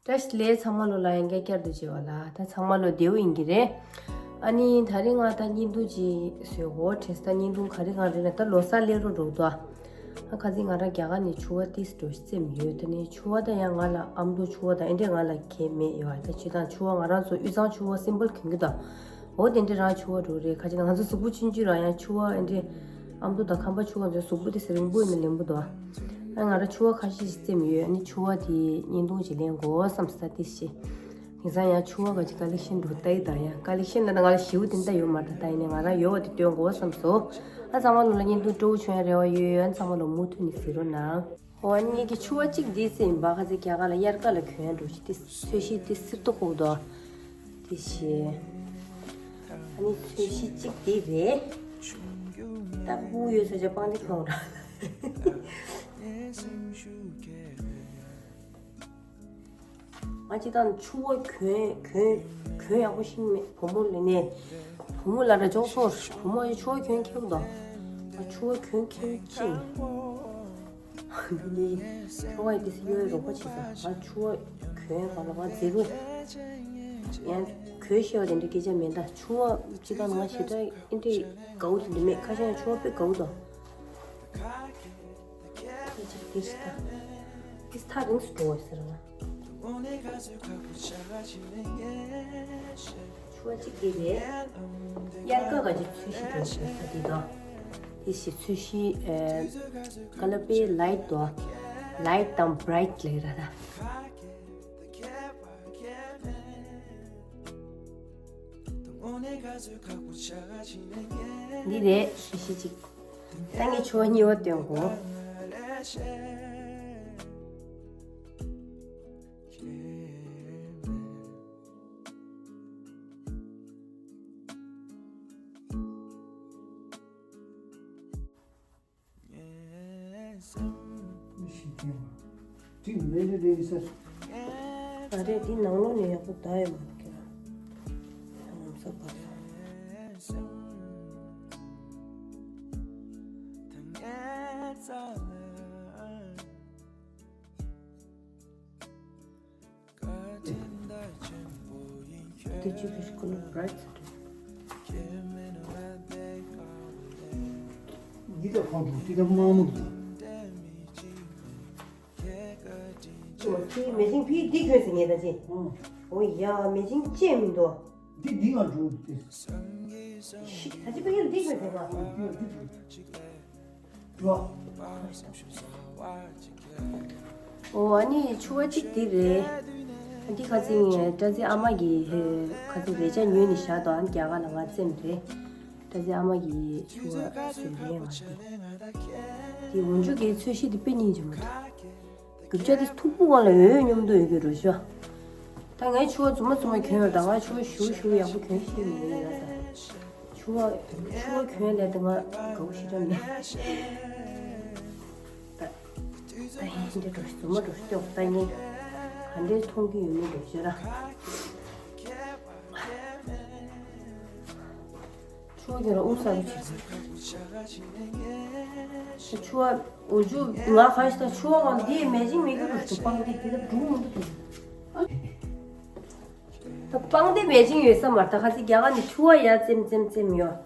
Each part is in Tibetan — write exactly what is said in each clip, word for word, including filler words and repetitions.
བཀྲ་ཤིས་བདེ་ལེགས། ཚང་མ་ལོ་ལ་ཡང་བསྐྱར་དུ་མཇལ་བ་ལ། ད་ཚང་མ་ལོ་བདེ་པོ་ཡིན་གྱི་རེད། ཨ་ནི་ད་རིང་ང་ད་བརྙན་ཐུང་ཅིག་བཟོས་གོ་དྲན་སོང་། ད་བརྙན་ཐུང་ག་རེ་གང་རེད་ན། ད་ལོ་གསར་སླེབས་རོགས་འགྲོ་འདུག་ཨ། ཁ་སང་ང་རང་རྒྱ་གར་ནས་ཕྱུ་པ་ཏིས་འགྲོ་བརྩམས་ཡོད། ད་ནི་ཕྱུ་པ་ད་ཡང་ང་ལ་ཨ་མདོ་ཕྱུ་པ་དང་ཨེ་འདྲས་ང་ལ་གལ་མེད་ཡོད། ད་བྱས་ཙང་ཕྱུ་པ་ང་རང་ཚོ་དབུས་གཙང་ཕྱུ་པ་སིམ་པལ་གྱོན་གྱི་འདུག་འོ་དེ་འདྲ་རང་ཕྱུ་པ་འགྲོ་རེད། ཁ་ཅིག་ང་ཚོ་གཟུགས་པོ་ཆུང་ཆུང་རང་ཡང་ཕྱུ་པ་ཨེ་འདྲས་ཨ་མདོ་དང་ཁམས་པ་ཕྱུ་པ་ཚོའི་གཟུགས་པོ་དེ་རིང་པོ་ཡིན་ན་ལེན་པོ་འདུག་ཨ། ང་རང་ཕྱུ་པ་ཁ་ཤས་ཤིག་བརྩམས་ཡོད། ཨ་ནི་ཕྱུ་པ་དེ་བརྙན་ཐུང་ཅིག་ལེན་དགོས་བསམ་ས་ཏིས་ཤིག་དེང་སང་ཡང་ཕྱུ་པ་ག་ཅིག་ཀ་ལེག་ཤན་འགྲོ་ལྟ་ཡི་ད། ཡང་ཀ་ལེག་ཤན་ལ་ན་ང་ལ་ཞེ་པོ་དེ་འདྲ་ཡོད་མ་རེད། ད་ཡིན་ནའི་ང་རང་ཡོད་པ་དེ་སྟོན་དགོས་བསམ་སོང་། ཨ། ཚང་མ་ལོ་ལ་བརྙན་ཐུང་སྤྲོ་བོ་བྱུང་ཡ་རེ་བ་ཡོད། ཨ། ཚང་མ་ལོ་མུ་མཐུད་ནས་གཟིགས་རོགས་གནང་། འོ། ཨ་ནི་ངེད་ཀྱི་ཕྱུ་པ་གཅིག་འདི་ཙམ་ཡིན་པ། ཁ་ཚ་རྒྱ་གར་ལ་དབྱར་ཁ་ལ་གྱོན་འགྲོ་ཞིག་དེ་ཚོས་གཞི་དེ་སིར་ཏོ་ཁོག་དོ། དེ་བཞིན། ཨ་ནི་ཚོས་གཞི་གཅིག་དེ་རེད། ད་སྤུ་གུ་ཡོད་ས་ཆ་པང་དེ་ཁྱོང་ར། ང་ཅི་དང་ཕྱུ་པ་གྱོན་གྱོན་གྱོན་ཡག་པོ་ཤེས་མེད། བུ་མོ་ལ་ནས་བུ་མོ་ལ་ར་ཅོག་ཚོར། བུ་མོ་ཡི་ཕྱུ་པ་གྱོན་མཁས་པོ་དང་། ང་ཕྱུ་པ་གྱོན་མཁས་པོ་ཅི་མེད། འདི་ནི་ཁྱོ་ག་ཡི་དེ་སི་ཡོའི་རོགས་པ་བྱེད་ས། ང་ཕྱུ་པ་གྱོན་ག་ལ་བ་ཛེ་རོ། ཡང་གྱོན་ཤེས་པ་དེ་འདྲ་སྐད་ཆ་མེད། ད་ཕྱུ་པ་ཅི་དང་ང་ཞེ་དྲག་ཨེ་འདྲས་དགའ་པོ་དེ་འདྲ་མེད། ཁ་ཤས་ཡང་ཕྱུ་པ་དཔེ་དགའ་པོ་དང་། ཁ་ཅིག་དེ་ཞིག་ད་དེ་ཐག་རིང་སུ་འགྲོ་བ་ཟེར་ན། ཕྱུ་པ་གཅིག་དེ་རེད། དབྱར་ཁ་ག་ཅིག་ཚོས་གཞི་དེ་ཞིག་ད་དེ་དང་། དེ་ཞིག་ཚོས་གཞི་ཨེ། ཀ་ལར་དཔེ་ལའིཊ་དོ། ལའིཊ་དང་བྷ་རའིཊ་ལབ་ར་ད། འདི་རེད། ཚོས་གཞི་གཅིག་ད་ངས་ཕྱུ་པ་གཉིས་པ་སྟོན་གོ། ཨ་རེ། འདི་ནང་ལོགས་ནས་ཡག་པོ་བལྟ་ཡོད་མ་རེད་ཀྱི། ལམ་སང་བལྟ་དེ་ཅི་གི་ཀུ་ལུ་བྷ་རའིཊ་ཟེར། འདི་ད་ཁོང་དུ་འདི་ད་མང་མོ་འདུག་འོ་དེ་མེ་ཅིང་ཕི་འདི་གྱོན་ཟེར་ངེས་ད་ཅི། ཨང་། འོ་ཡ། མེ་ཅིང་ཅེས་མི་འདུག་འདི་འདི་ང་འགྲོ་འདི། ཤི། ད་ཅི་ཕ་གིར་འདི་གྱོན་ཟེར་བ། འདི་འདི་འགྲོ། འོ། ཨ་ནི་ཕྱུ་པ་གཅིག་འདི་རེད། ཨ། འདི་ཁ་སང་བཀྲ་ཤིས་ཨ་མ་གིས་ཁ་སང་རས་ཆ་ཉོས་ནས་བཞག་འདུག་ཨ་ནི་རྒྱ་གར་ལ་ང་བཙེམས་རེད། བཀྲ་ཤིས་ཨ་མ་གིས་ཕྱུ་པ་བཟོས་རེད་ང་འདི། འདི་འོན་ཆུ་གི་ཚོས་གཞི་འདི་དཔེ་སྙིང་རྗེ་མོ་འདུག་རྒྱུ་ཆ་དེ་མཐུག་པོ་སྒང་ལ་འོད་སྙོམས་འདུག་ཡོད་ཀྱི་རོ་ཤོ། ད་ངའི་ཕྱུ་པ་རྫུན་མ་རྫུན་མ་གྱོན་ཡོད། ད་ང་ཕྱུ་པ་ཞུ་ཞུ་ཡག་པོ་གྱོན་ཤེས་མི་ཡོད་ཡ་ས། ཕྱུ་པ་ཕྱུ་པ་གྱོན་ལས་ད་ང་དགའ་པོ་ཞེ་དྲག་མེད། ད་ད་ཡིན་འདི་འགྲོ་རྫུན་མ་འགྲོ་སྟོན་ད་ངས་ག་འདྲས་མཐོང་གི་ཡོད་མེད་འགྲོ་ཤོ་ར། ཕྱུ་པ་གྱོན་ལ་དབུགས་གསར་པ་བྱེད་དགོས། ཕྱུ་པ་འོ་ཇུ་ང་གང་ཞིག་ད་ཕྱུ་པ་གང་འདི་མེ་ཅིང་མེད་ཀྱི་རུ་ཞུ་པང་འདི་འདི་ལ་འབྲུག་མི་འདུག་དེ། ད་པང་འདི་མེ་ཅིང་ཡོད་ས་མ་རེད། ད་ཁ་སང་རྒྱ་གར་ནས་ཕྱུ་པ་ཡ་ཙེམ་ཙེམ་ཙེམ་ཡོད།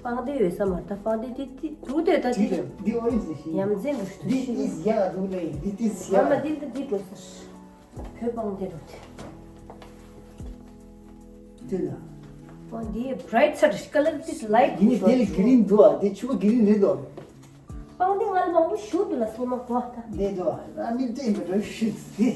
པང་འདི་ཡོད་ས་མ་རེད། ད་པང་འདི་འདི་འདི་འདུག་དེ་ད་འདི་འདི་འདི་ཨོ་རེན་ཇི་ཞིག་ཡ་མཚན་འདུག་ཞུ་འདི་ཞིག་ཏིས་ཡ་འདུག་ལེ་འདི་ཏིས་ཡ། ང་ལ་འདི་འདི་འདི་འགྲོ་ས། བོད་པང་དེ་རུ་དེ། དེ་ལ། པང་འདི་བྷ་རའིཊ་ཚར་ཀ་ལར་ཏིས་ལའིཊ་ཡིན་ནི་དེ་ལ་གི་རིང་འདུག་ཨ། དེ་ཕྱུ་པ་གི་རིང་རེད་དོ། པང་འདི་ང་ལ་མང་པོ་ཞུ་འདུག་ལ་སྙེ་མ་གོ་ད། འདི་འདུག་ཨ། ཨ་ནི་དེ་མི་འགྲོ་ཤི་དེ།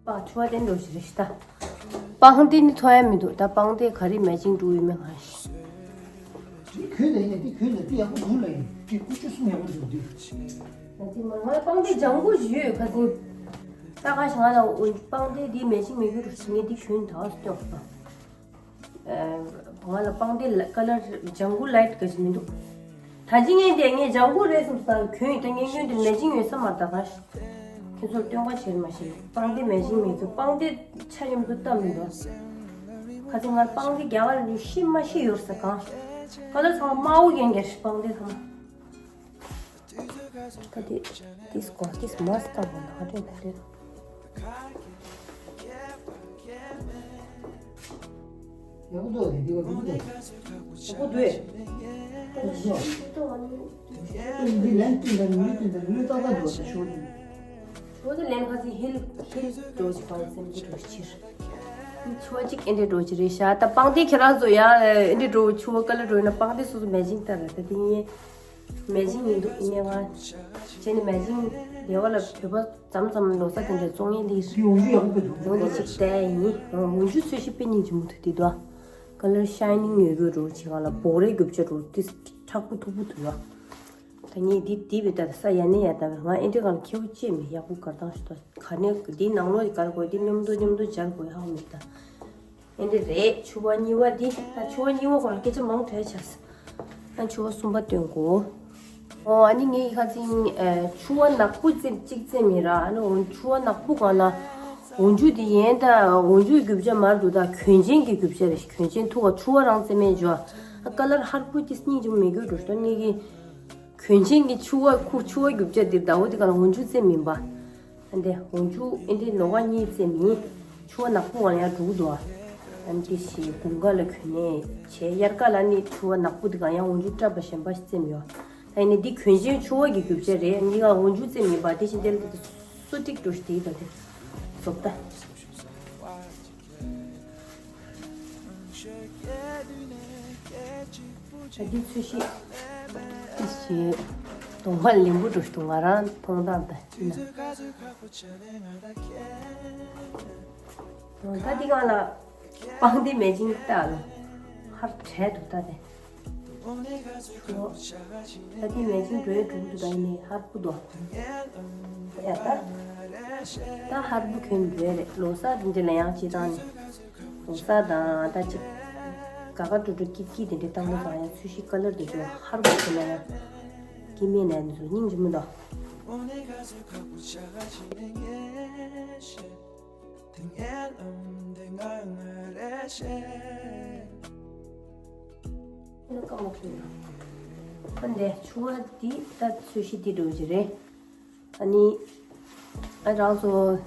པ་ཕྱུ་པ་དེ་འགྲོ་ཞིག་རེད་ཤི་ད། པང་དེ་ནི་ཐོ་ཡ་མི་འདུག་ད་པང་དེ་ག་རེ་མེ་ཅིང་འགྲོ་ཡོད་མེད་ང་ཤི། དེ་གོན་ལ་ཡིན་ན་དེ་གོན་ལ་དེ་ཡག་པོ་འདུག་ལ་ཡིན་དེ་ཀུ་ཅོ་གསུམ་ཡག་པོ་འདུག་དེ། ང་དེ་མ་ང་པང་དེ་ལྗང་གུ་ཞིག་ཡོད་ཁ་སང་། ད་ག་ཞིག་ང་ལ་པང་དེ་དེ་མེ་ཅིང་མི་འགྱུར་ངས་དེ་གོན་ད་སྟོན་པ། ང་ལ་པང་དེ་ལ་ཀ་ལར་ལྗང་གུ་ལའིཊ་ག་ཞིག་མི་འདུག་ད་ཅི་ངས་དེ་ངས་ལྗང་གུ་རེད་བསམ་ས་གྱོན་ཡོད། ད་ངས་གྱོན་དེ་མེ་ཅིང་ཡོད་ས་མ་རེད། ད་ག་ཤི། ཁྱེད་ཚོར་སྟོན་ཁ་བྱེད་མ་ཤེས། པང་དེ་མེ་ཅིང་མི་འདུག་པང་དེ་ཆ་མཉམ་དུ་བཏབ་མི་འདུག་ཁ་སང་ང་པང་དེ་རྒྱ་གར་ལ་ཤི་མ་ཤི་ཡོད་ས་གང་། ཀ་ལར་ཚང་མ་དམར་པོ་གྱོན་གྱོན་ཤི་པང་དེ་ཚང་མ། ད་དེ་དེས་གོ་དེས་མ་སྟབས་ན་ཧ་ཏོན་ད་དེ། ཡག་པོ་འདུག་དེ་འདི་བ་འདུག་འདུག་ཡག་པོ་འདུག་འདི་ལན་ཏིན་དང་ནི་ཏིན་དང་ནི་ཏག་ཏག་འདུག་ཤོ་འདི། ཤོ་འདི་ལན་ཁ་སི་ཧིལ་ཧིལ་འགྲོ་ཅིག་པང་སེམས་ཀྱི་འགྲོ་ཕྱིར། ཆུ་བ་གཅིག་ཨེ་འདྲས་འགྲོ་ཅིག་རེད་ཤག་ད་པང་དེ་ཁྱེད་རང་ཚོ་ཡང་ཨེ་འདྲས་འགྲོ་ཆུ་བ་ཀ་ལ་འགྲོ་ཡིན་ན་པང་དེ་སོ་སོ་མེ་ཅིང་ལྟར་རེད། ད་དེ་ངས་མེ་ཅིང་ཡིན་འདུག་ངས་ང་བྱས་ནས་མེ་ཅིང་སྡེ་བ་ལ་བོད་པ་མཚམས་མཚམས་ལོ་གསར་དེ་འདྲའི་བཙོང་ཡས་ལས་རེད། འོ་འདི་གཅིག་བལྟས་ཡིན། འོ་འོ་འཇུ་ཚོས་གཞི་དཔེ་སྙིང་རྗེ་མོ་འདུག་དེ་དོ། ཀ་ལར་ཤའི་ནིང་ཡོད་རྒྱུ་འགྲོ་བྱེད་གང་ལ་སྦོག་རའི་རྒྱུ་ཆ་འགྲོ་ཏི་མཁྲེགས་པོ་མཐུག་པོ་འདུག་ཡ། ད་ངས་འདི་འདི་བི་ད་ས་ཡ་ནས་ཡ་ད་བས་ང་ཨེ་འདྲ་གང་ཁེའུ་ཅེས་མི་ཡག་པོ་གར་བཏང་ཞུ་ད་ག་ནས་འདི་ནང་ལོགས་གར་དགོས་འདི་མཉམ་དུ་མཉམ་དུ་སྦྱར་དགོས་ཧ་མི་ད། ཨེ་འདྲ་རེད། ཆུ་བ་གཉིས་པ་འདི་ད་ཆུ་བ་གཉིས་པ་གོང་ལ་སྐད་ཆ་མང་དྲགས་ཆགས། ཨ་ཆུ་བ་གསུམ་པ་སྟོན་གོ། ཨོ་ཨ་ནི་ངའི་ཁ་ཚིག་ཨ་ཆུ་བ་ནག་པོ་རྩེ་གཅིག་རྩེ་མི་ར་ཨ་ནི་འོ་ཆུ་བ་ནག་པོ་གང་ལ་འོ་འཇུ་དེ་ཡན་ད་འོ་འཇུ་རྒྱུ་ཆ་མར་འདུག་ད་གོན་ཆེན་གྱི་རྒྱུ་ཆ་རེད། གོན་ཆེན་ཐུག་ག་ཆུ་བ་རང་རྩེ་མེད་འཇོ། ཨ་ཀ་ལར་ཧར་པོ་དེ་སྙིང་རྗེ་མོ་མི་དགོས་འགྲོ་ཤོ་ངེད་ཀྱི་གོན་ཆེན་གྱི་ཆུ་བ་ཁུ་ཆུ་བ་རྒྱུ་ཆ་དེ་ཟླ་བོ་དེ་གང་ལ་འོ་འཇུ་རྩེ་མིན་པ། ཨ་འདི་འོ་འཇུ་ཨེ་འདི་ལོ་ག་གཉིས་རྩེ་མིན། ཆུ་བ་ནག་པོ་གང་ཡང་འགྲུག་འདུག་ཨ་འདི་ཞེས་དགུན་ཁ་ལ་གོན་ནས་བྱས་དབྱར་ཁ་ལ་ནི་ཆུ་བ་ནག་པོ་འདི་གང་ཡང་འོ་འཇུ་བཀྲ་བ་གཞན་པ་ཞིག་རྩེ་མི་ཡོང་། ད་ཡིན་ནི་འདི་གོན་ཆེན་ཆུ་བ་གི་རྒྱུ་ཆ་རེད། འདི་གང་འོ་འཇུ་རྩེ་མིན་པ་དེ་བཞིན་དེ་ལ་དེ་སུ་ཏིག་འགྲོ་ཞིག་དེ་ཡི་ད་དེ་བཟོ་ལྟ། ད་འདི་ཚོས་ཤིག་ཤིག་གདོང་པ་ལེན་པོ་འགྲོ་ཞིག་ང་རང་མཐོང་སྟངས་ད་ཡིན་ན། ད་འདི་གང་ལ་པང་འདི་མེ་ཅིང་ལྟ་ལ་ཧར་བྲལ་འདུག་ད་དེ། ད་འདི་མེ་ཅིང་འགྲོའི་འགྲུག་འདུག་ད་ཡིན་ནི་ཧར་པོ་འདུག་ཡ་ད། ད་ཧར་པོ་གྱོན་འགྲོའི་རེད། ལོ་གསར་འདི་འདྲ་ལ་ཡང་སྤྱི་བཏང་ནི། ལོ་གསར་དང་ད་ཅིག་ག་ག་ཀྲུ་ཀྲུ་ཀི་ཀི་དེ་འདྲ་བཏང་ན་ཙང་ཡང་ཚོས་གཞི་ཀ་ལར་དེ་ཚོ་ཧར་པོ་བྱས་ན་ཡང་སྐྱེ་དམན་ནས་ཚོ་སྙིང་རྗེ་མོ་དང་། ཨ་འདས་ཆུ་བ་འདི་ད་ཚོས་གཞི་འདི་འགྲོ་གི་རེད། ཨ་ནི། ཨ་རང་ཚོ།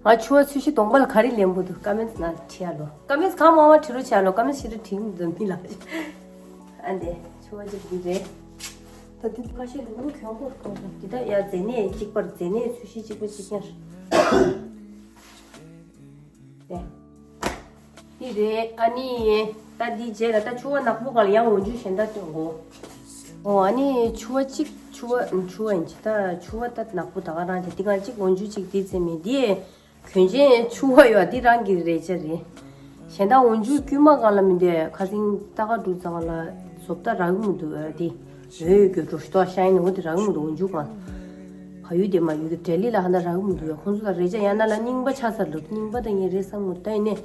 ང་ཆུ་བ་ཚོས་གཞི་གདོང་པ་ལ་ག་རེ་ལེན་པོ་འདུག་ཀ་མེན་ནང་བྲིས་ཡ་ལོ། ཀ་མེན་གང་མང་མང་བྲིས་རོགས་བྱས་ཡ་ལོ། ཀ་མེན་ཞེ་དྲག་བྲིས་མི་འདུག་མི་ལ། ཨ་འདས་ཆུ་བ་གཅིག་འདི་རེད། ད་འདི་ཁ་ཤས་ལུང་རུ་གྱོང་པོ་གཏོང་ཐུབ་འདི་ད་ཡ་རྫས་ནས་གཅིག་པར་རྫས་ནས་ཚོས་གཞི་གཅིག་པ་གཅིག་ཡང་རེད། འདི་རེད། ཨ་ནི། ད་འདི་རྗེས་ལ་ད་ཆུ་བ་ནག་པོ་གང་ལ་ཡང་འོ་འཇུ་གཞན་དག་སྟོན་གོ། ཨོ་ཨ་ནི་ཆུ་བ་གཅིག་ཆུ་བ་ཆུ་བ་ཡིན་ཅི་ད་ཆུ་བ་ད་ནག་པོ་ད་ག་རང་ཅི་འདི་གང་གཅིག་འོ་འཇུ་གཅིག་འདི་རྩེ་མི་འདི། གྱོན་ཆེན་ཆུ་བ་ཡོད་འདི་རང་གི་རེད་ཅེ་རེད། གཞན་དག་འོ་འཇུ་དཀྱུས་མ་གང་ལ་མི་འདོད་ཁ་སིང་ཏ་ཀ་འགྲུལ་ཚང་ལ་བཟོ་ལྟ་རག་གི་མི་འདུག་ཨ་འདི། འོས་ཡོད་རྒྱུ་འགྲོ་ཤི་ཏོག་ཤ་ཡིན་འོ་འདི་རག་གི་མི་འདུག་འོ་འཇུ་གང་། བ་ཡུལ་དེ་མ་ཡུལ་གི་འབྲེལ་ལི་ལ་ཧ་ན་རག་གི་མི་འདུག་ཡ། ཁོང་ཚོ་ལ་རེ་ཆ་ཡང་ན་ལ་རྙིང་པ་ཆ་ཚར་ལུགས་རྙིང་པ་དང་ངའི་རེ་སང་མོ་ད་ཡིན་ནས།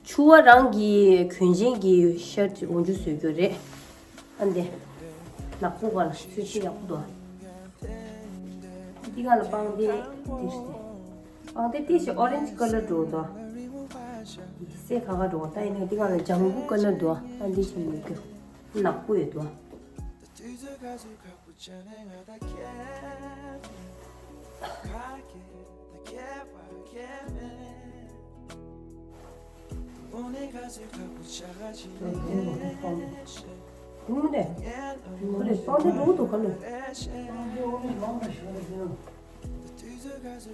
ཆུ་བ་རང་གི་གྱོན་ཆེན་གྱི་ཤར་འོ་འཇུ་བཟོས་རྒྱུ་རེད། ཨ་འདི། ནག་པོ་ག་ལ་ཚོས་གཞི་ཡག་པོ་འདུག་འདི་ག་ལ་པང་འདི་འདི་རེད། པང་འདི་ཏི་ཞིག་ཨོ་རེན་ཇི་ཀ་ལར་འགྲོ་འདུག་སེ་ཁ་ཁ་འགྲོ་ད་ཡིན་ནས་འདི་ག་ལ་ལྗང་གུ་ཀ་ལར་འདུག་ཨ་འདི་ཞིག་མི་རྒྱུ་ནག་པོ་ཡོད་འདུག་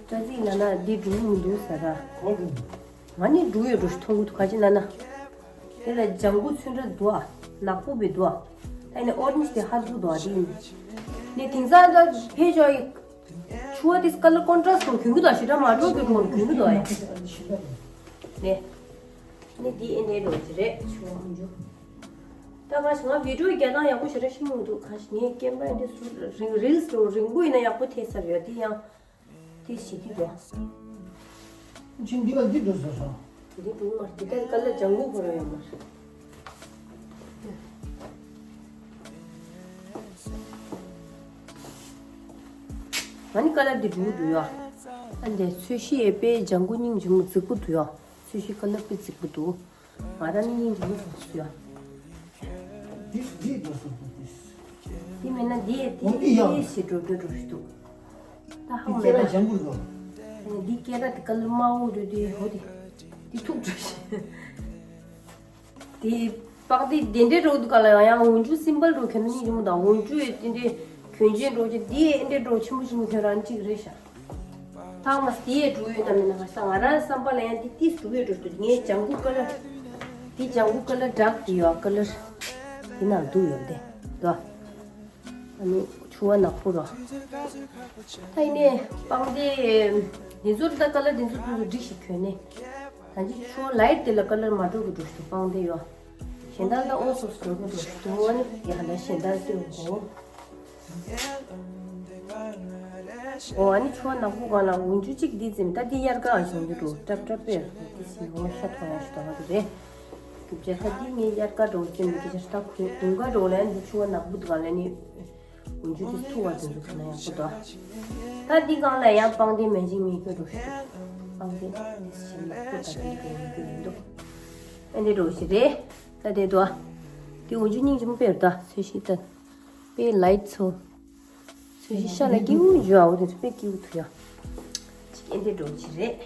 ཏྲ་ཙིག་ན་ན་འདི་འགྲུལ་མི་འདུག་ཟེར་ར། ང་ནི་འགྲུལ་ཡོད་འགྲོ་ཞིག་མཐོང་གི་འདུག་ག་ཅི་ན་ན། དེ་ལ་ལྗང་གུ་ཚོན་ཁྲ་འདུག་ཨ། ནག་པོ་བི་འདུག་ཨ། ད་ཡིན་ནི་ཨོ་རེན་ཇི་དེ་ཧར་པོ་འདུག་ཨ་དེ་ཡིན། ནི་དེང་སང་ད་ཕེ་ཞོ་ཡི། ཆུ་བ་དེ་ཀ་ལར་ཀོན་ཊྲ་སི་ཊི་གྱོན་གྱི་འདུག་ཨ་ཞེ་དྲག་མ་འགྲོ་གི་འགྲོ་གྱོན་གྱི་འདུག་ཨ་ཡ། ནི། ནི་དེ་ཨེ་འདྲའི་འགྲོ་གི་རེད་ཆུ་བ་ཧུན་ཇུ། ད་ག་ཞིག་ང་བི་ཌིའོ་རྒྱག་སྟངས་ཡག་པོ་ཞེ་དྲག་ཤེས་མི་འདུག་ག་ཞིག་ངའི་ཀེམ་ར་འདི་སུ་རིང་རིལ་སི་འགྲོ་རིང་པོ་ཡིན་ན་ཡག་པོ་ཐེབས་ས་རེད་ཡ་དེ་ཡང་། དེ་ཞིག་གི་འགྲོ། ཅི་འདི་ལ་འདི་འགྲོ་ཟེར་སོང་། འདི་འགྲོ་མ་འདི་ལྟར་དཀའ་ལས་ལྗང་གུ་ཁོ་རང་ཡོད་མ་རེད། ང་ནི་དཀའ་ལས་འདི་འགྲོ་འདུག་ཡ། ཨ་འདི་ཚོས་གཞི་ཡས་པའི་ལྗང་གུ་སྙིང་རྗེ་མོ་རྫིག་པོ་འདུག་ཡ། ཚོས་གཞི་དཀའ་ལས་དཔེ་རྫིག་པོ་འདུག་ང་རང་ནི་སྙིང་རྗེ་མོ་ཟེར་སོང་ཡ། འདི་འདི་འགྲོ་ཟེར་སོང་འདི། དེ་མེད་ན་འདི་འོ་འདི་ཡག་དེ་ཞེས་འགྲོ་འགྲོ་འགྲོ་ཞིག་འདུག་ད་ཧ་གོ་མེད་ན། འདི་སྐད་ར་ལྗང་གུ་འགྲོ། འདི་སྐད་ར་དེ་ཀ་ལི་དམར་པོ་འགྲོ་དུས་འོ་དེ་འདི་ཐུག་འགྲོ་ཞིག་དེ་པགས་དེ་དེ་འདྲའི་འགྲོ་འདུག་ག་ལ་ཡང་འོན་ཆུ་སིམ་པལ་འགྲོ་གྱོན་ནི་ཡིན་མོ་དང་འོན་ཆུ་དེ་འདྲའི་གྱོན་ཆེན་འགྲོ་ཆེ་དེ་འདྲའི་འགྲོ་ཆེན་པོ་ཆེན་པོ་གྱོན་རང་གཅིག་རེད་ཤག་ཐག་མ་དེ་ཡས་འགྲོ་ཡོད་ན་མིན་ན་ང་ས་ང་རང་བསམ་པ་ལ་ཡང་དེ་ཏིས་འགྲོ་ཡོད་འགྲོ་འདུག་ངའི་ལྗང་གུ་ཀ་ལར་དེ་ལྗང་གུ་ཀ་ལར་འདྲ་དེ་ཡོད་ཀ་ལར་དེ་ནང་འདུག་ཡོད་དེ་དོ། ཨ་ནི་ཕྱུ་པ་ནག་པོ་རོ། ད་ཡིན་ནའི་པང་གདན་འདི་ཚོར་ད་ཀ་ལར་འདི་ཚོ་ཀུན་ཏུ་འགྲིག་ཞིག་གྱོན་ནས། ད་ཅི་ཕྱུ་པ་ལའིཊ་དེ་ལ་ཀ་ལར་མ་འགྲོ་གི་འགྲོ་ཞིག་པང་གདན་ཡོ། གཞན་དག་ད་ཨོ་སོ་སོ་འགྲོ་གི་འགྲོ་ཞིག་འདུག་ཨ་ནི་ཡང་ད་གཞན་དག་སྟོན་གོ། ཨོ་ཨ་ནི་ཕྱུ་པ་ནག་པོ་སྒང་ལ་འོན་ཆུ་གཅིག་འདི་ཙམ་ད་འདི་དབྱར་ཁ་བྱུང་གི་འགྲོ་ཀྲབ་ཀྲབ་པས་འདི་ཟིན་འོ་ཤ་ཐོང་ཡ་ཞིག་ད་ག་འདུག་རེད། རྒྱུ་ཆ་ཁ་འདི་ངས་དབྱར་ཁ་འགྲོ་ཙམ་མི་འདི་ཆ་ད་གོས་དགུན་ཁ་འགྲོ་ལ་འདི་ཕྱུ་པ་ནག་པོ་སྒང་ལ་ནི། འོན་ཆུ་དེ་ཐུག་པ་དེ་ཚོ་ཁོ་ན་ཡག་པོ་འདུག་ད་འདི་སྒང་ལ་ཡང་པང་གདན་མེ་ཅིང་མེ་ཁྱོད་འགྲོ་ཤོག་པང་གདན་དེ་ཞིམ་ལ་ཐུག་ད་དེ་འདི་གའི་མེ་ཁྱོད་མི་འདུག་ཨེ་འདི་འགྲོ་ཞིག་རེད། ད་དེ་འདུག་ཨ། དེ་འོན་ཆུ་སྙིང་རྗེ་མོ་དཔེ་རུ་ད་ཚོས་ཤིག་ད་དཔེ་ལའིཊ་ཚོ། ཚོས་ཤིག་ཤ་ལ་སྐྱིད་པོ་འཇུ་ཨ་འོ་དེ་ཚོ་དཔེ་སྐྱིད་པོ་ཐུག་ཡ། ཅིག་ཨེ་འདི་འགྲོ་ཞིག་རེད།